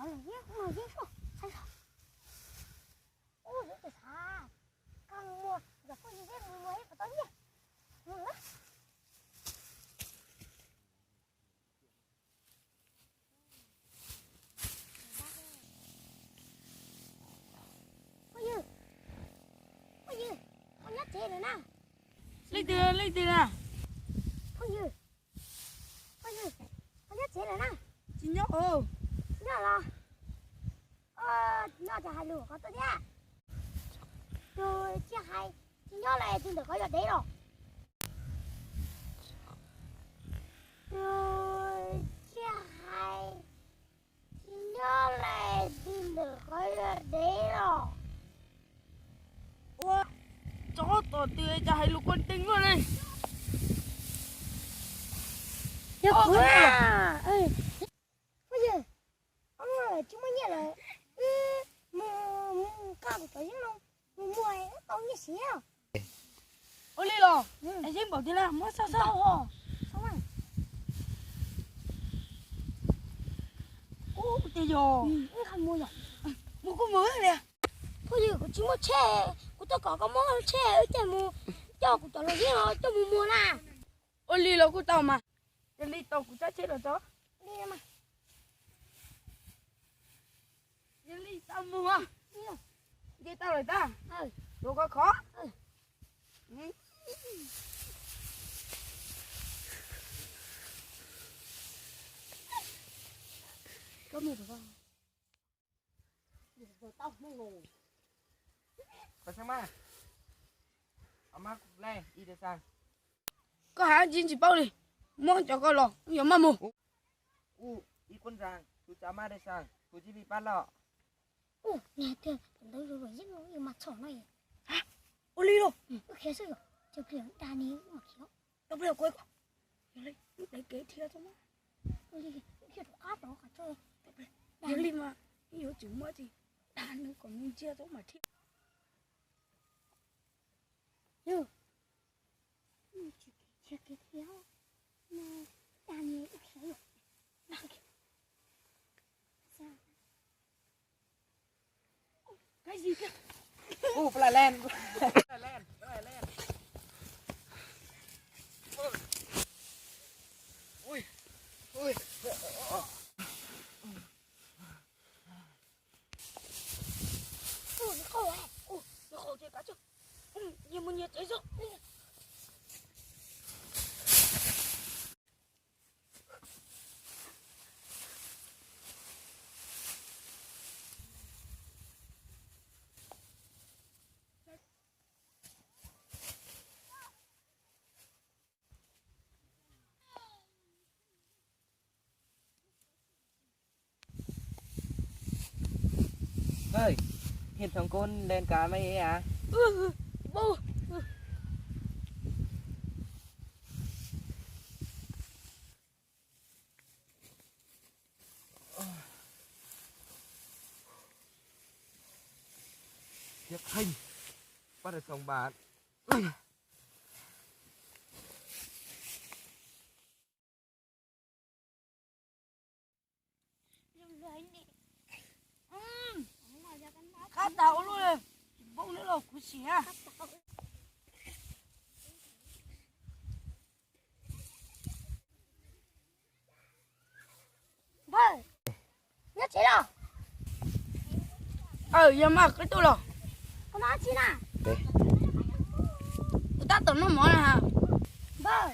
Ub, yuav tus xav, koj mus muag, yog phooj ywg mus muag ib qhov tau nyiaj. Phooj ywg, phooj ywg, koj nyob tsev lawm na? Leej twg, leej twg na? Phooj ywg, phooj ywg, koj nyob tsev lawm na? Tsis nyob. Nyob los? Nyob ces hais lus qhov twg thiab? Tus tsis hais, tsis nyob los tus ntawm qhov yuav dev los? Tus tsis hais, tsis nyob los tus ntawm qhov yuav dev los? Ua, tsob tom twg cas hais lus kuaj teeb luaj li. Yog kuv, phooj ywg, tsis muaj nyiaj lawm, wb mus, mus nqa kuv cov yeeb no mus muag wb tau nyiaj siv. Ua li los, yeeb npaum tiag na, muab xauj xauj. Ub, tiag yog. Mus kuj mus li. Phooj ywg, kuv tsis muaj tsheb, kuv tuaj kom koj muab tsheb wb coj mus, coj kuv cov los yeeb no coj mus muag na. Ua li los kuj tau mas. Yog li tau kuv tsab tsheb los tso. Yog li tau mus. Nce tau lawm tag. Tuav khov khov. Koj hais dab tsi tsis paub li, muab cov koj los yuav maj mus. Ib kuab ntxaa, tus tsa maj dej xees, tus tsis li pab loj. Ua li los, wb khiav xwb yom, cov plis dag ni wb mam khiav. Tau plis kuv, yog li wb dev kev dhia tso mas. Ua li, khiav rov qab tod qhov tso. Yog li mas wb yuav tsum muab tsis dag nws kom nws ntsia tso mas thiaj. Yog, tsis khiav kev dhia, dag ni wb khiav yom. Ub, pla len, pla len, pla len. Ui, ui. Ub, nws qau, ub, nws qau ces kav tsij, nyias mus nyias tsev xwb. Ơi, hiện thoáng côn lên cả mày ấy à? Thiab Thanh, bắt được sòng bạc. Khab tau ua luaj, tsis paub neb los kuv siab. Npawg, nyob tsev los? Aw, yog mas, koj tuaj los? Koj noj dab tsi na? Kuv tab tom noj mov na. Npawg,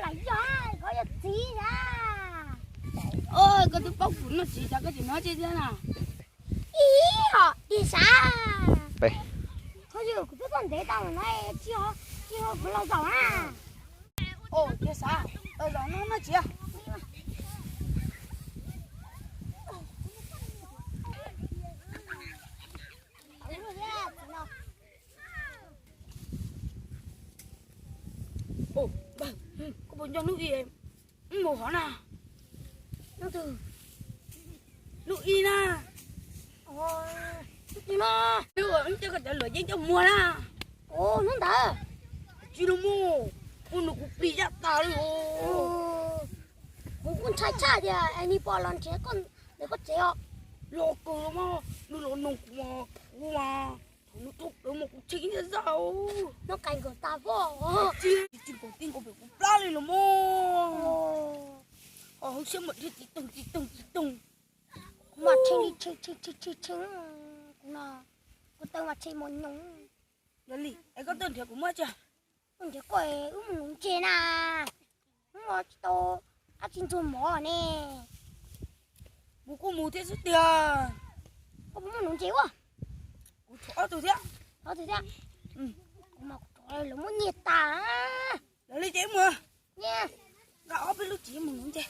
lam yog koj yog txiv na. Koj twb paub kuv noj txiv, cas koj tseem noj dab tsi thiab na? Ib hom ib sav. Qhov yog kuv twb tuaj ntev tau no, tsis ho kuv los zaum na. Ua, yog sav, zaum no noj txiv. Ua, npawg, koj puas nco hnub ib mus hov na? Hnub twg? Hnub ib na. Hnub twg no? Hnub uas wb coj koj cov luam yeeb coj muag na. Hnub ntawd? Tsis los mus, ua nws kuv plis zaj tas li os. Kuv kuj ntshai tshaj tias es nws pom los nrhiav koj Ntawm koj tsev os. Los kawg los mas, nws los noog kuv mas, kuv mas, thaum nws thauj plaws mas kuv tshee zaj zaj. Noj qais nkaus tas voj. Tsis tsis nkaus tij nkaus pem kuv plab li los mas. Ho hauv siab mas dhia tsis toog tsis toog tsis toog. Kuv mas tshee li tshee tshee tshee tshee tshee. Kuv no, kuv taw mas tshee mos nyoos. Yog li es koj tuaj nrhiav kuv muab tsi? Kuv nrhiav koj wb mus nuv ntses na. Wb ua tsis tau dab tsi ntxuag mov ne. Mus kuj mus thiab xwb tiag. Koj puas muaj nuv ntses ua? Kuv tshuav ob tug thiab. Ob tug thiab. Kuv mas kuv tshuav lawv muab nyiag tas. Yog li ces wb mus. Nqa ob peb lub tsev mus nuv ntses.